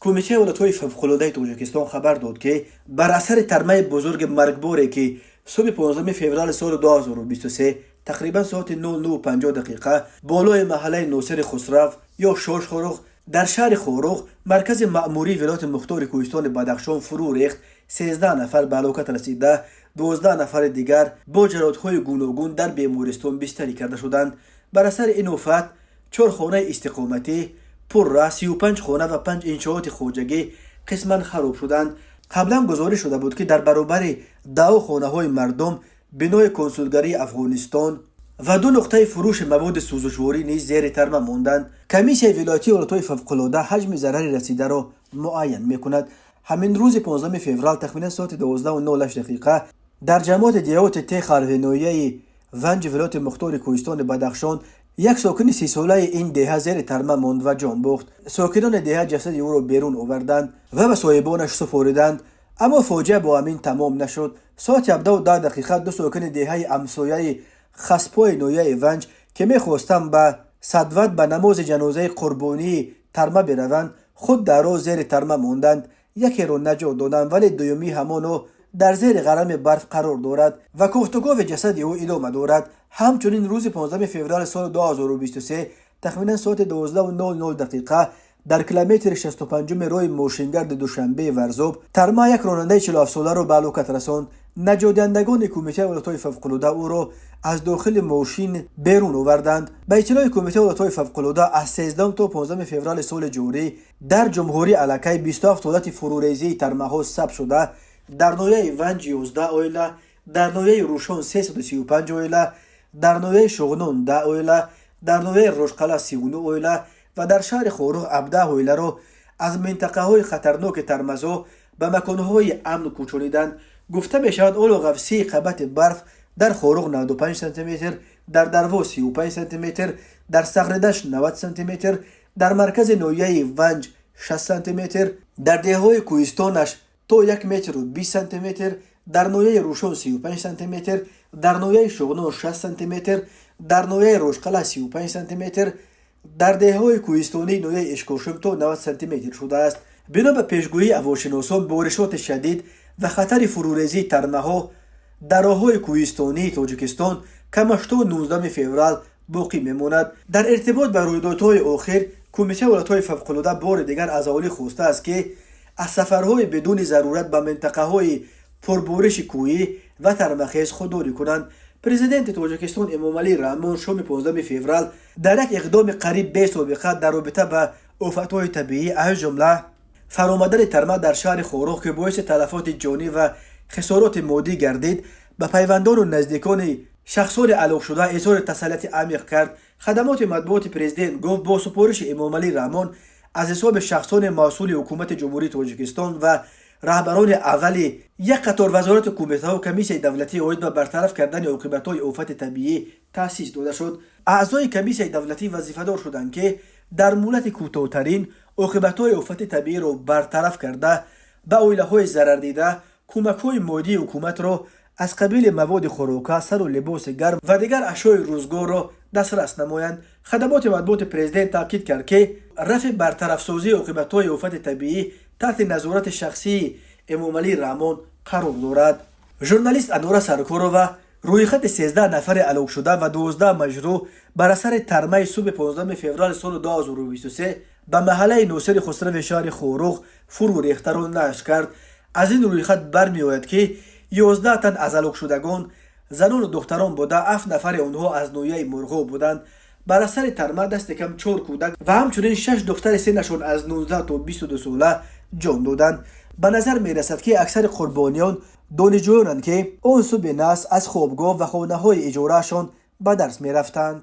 Кумитаи ҳолатҳои фавқулодаи Тоҷикистон хабар дод, ки бар асари тармаи бузурги маргборе, ки субҳи 15 феврали соли 2023 тақрибан соати 00:50 дақиқа болои маҳаллаи Носири Хусрав ё Шошхоруғ дар шаҳри Хоруғ, маркази маъмурии вилояти мухтори кӯҳистони Бадахшон, фурӯ рехт, 13 нафар ба ҳалокат расида, 12 нафари дигар бо ҷароҳатҳои гуногун дар бемористон бистарӣ карда шуданд. Бар асари ин офат чор хонаи истиқоматӣ пурра, 35 хона ва панҷ иншооти хоҷагӣ қисман хароб шуданд. Қаблан гузориш шуда буд, ки дар баробари даҳо хонаҳои мардум бинои консулгарии Афғонистон ва ду нуқтаи фурӯши маводи сӯзишворӣ низ зери тарма монданд. Комиссияи вилоятии ҳолатҳои фавқулода ҳаҷми зарари расидаро муайян мекунад. Ҳамин рӯзи 15 феврал тахминан соати 12:08 дақиқа дар ҷамоати деҳоти Техарви ноҳияи Ванҷи вилояти мухтори кӯҳистони Бадахшон як сокини 30-солаи ин деҳа зери тарма монд ва ҷон бохт. Сокинони деҳа ҷасади ӯро берун оварданд ва ба соҳибонаш супориданд, аммо фоҷиа бо ҳамин тамом нашуд. Соати 17:10 дақиқа ду сокини деҳаи ҳамсояи Хаспои ноҳияи Ванҷ, ки мехостанд ба Садват ба намози ҷанозаи қурбонии тарма бираванд, худ дар роҳ зери тарма монданд. Якеро наҷот доданд, вале дуюмӣ ҳамоно дар зери ғарами барф қарор дорад ва кофтукови ҷасади ӯ идома дорад. Ҳамчунин рӯзи 15 феврали соли 2023 тахминан соати 12:00 дақиқа дар километри 65-уми роҳи мошингарди Душанбеи Варзоб тарма як ронандаи 47-соларо ба ҳалокат расонд. Наҷотдиҳандагони Кумитаи ҳолатҳои фавқулода ӯро аз дохили мошин берун оварданд. Ба иттилои Кумитаи ҳолатҳои фавқулода, аз 13 то 15 феврали соли ҷорӣ дар ҷумҳурӣ аллакай 27 ҳолати фурӯрезии тармаҳо сабт шуда, дар ноҳияи Ванҷ 11 оила, дар ноҳияи Рӯшон 335 оила, дар ноҳияи Шуғнон 10 оила, дар ноҳияи Рошқала 39 оила ва дар шаҳри Хоруғ 17 оиларо аз минтақаҳои хатарноки тармазо ба маконҳои амн кӯчониданд. Гуфта мешавад, ҳоло ғафсии қабати барф дар Хоруғ 95 сантиметр, дар Дарвоз 35 сантиметр, дар Сағридашт 90 сантиметр, дар маркази ноҳияи Ванҷ 60 сантиметр, дар деҳҳои кӯҳистонаш то 1 метру 20 сантиметр, дар ноҳияи Рӯшон 35 сантиметр, дар ноҳияи Шуғнон 60 сантиметр, дар ноҳияи Рошқала 35 сантиметр, дар деҳҳои кӯҳистонии ноҳияи Ишкошим то 90 сантиметр шудааст. Бино ба пешгӯии ҳавошиносон, боришоти шадид ва хатари фурӯрезии тармаҳо дар роҳҳои кӯҳистонии Тоҷикистон камаш то 19 феврал боқӣ мемонад. Дар иртибот ба рӯйдодҳои охир Кумитаи ҳолатҳои фавқулода бори дигар аз аҳолӣ хостааст, ки аз сафарҳои бидуни зарурат ба минтақаҳои пурбориши кӯҳӣ ва тармахез худдорӣ кунанд. Президенти Тоҷикистон Эмомалӣ Раҳмон шоми 15 феврал дар як иқдоми қариб бесобиқа дар робита ба офатҳои табиӣ, аз ҷумла фаромадани тарма дар шаҳри Хоруғ, ки боиси талафоти ҷонӣ ва хисороти моддӣ гардид, ба пайвандону наздикони шахсони ҳалокшуда изҳори тасаллияти амиқ кард. Хадамоти матбуоти президент гуфт, бо супориши Эмомалӣ Раҳмон аз ҳисоби шахсони масъули ҳукумати Ҷумҳурии Тоҷикистон ва раҳбарони аввали як қатор вазорату кумитаҳо комиссияи давлатӣ оид ба бартараф кардани оқибатҳои офати табиӣ таъсис дода шуд. Аъзои комиссияи давлатӣ вазифадор шуданд, ки дар муҳлати кӯтоҳтарин оқибатҳои офати табииро бартараф карда, ба оилаҳои зарардида кӯмакҳои моддии ҳукуматро аз қабили маводи хӯрока, сару либоси гарм ва дигар ашёи рӯзгорро дастрас намоянд. Хадамоти матбуоти президент таъкид кард, ки рафъи бартарафсозии оқибатҳои офати табиӣ таҳти назорати шахсии Эмомалӣ Раҳмон қарор дорад. Журналист Анора Саркорова рӯйхати 13 нафари ҳалокшуда ва 12 маҷрӯҳ бар асари тармаи субҳи 15 феврали соли 2023 ба маҳаллаи Носири Хусрави шаҳри Хоруғ фурӯ рехтаро нашр кард. Аз ин рӯйхат бармеояд, ки 11 тан аз ҳалокшудагон занону духтарон буда, ҳафт нафари онҳо аз ноҳияи Мурғоб буданд. Бар асари тарма дасти кам чор кӯдак ва ҳамчунин шаш духтари синнашон аз 19 то 22 сола ҷон доданд. Ба назар мерасад, ки аксари қурбониён донишҷӯёнанд, ки он субҳи нас аз хобгоҳ ва хонаҳои иҷораашон ба дарс мерафтанд.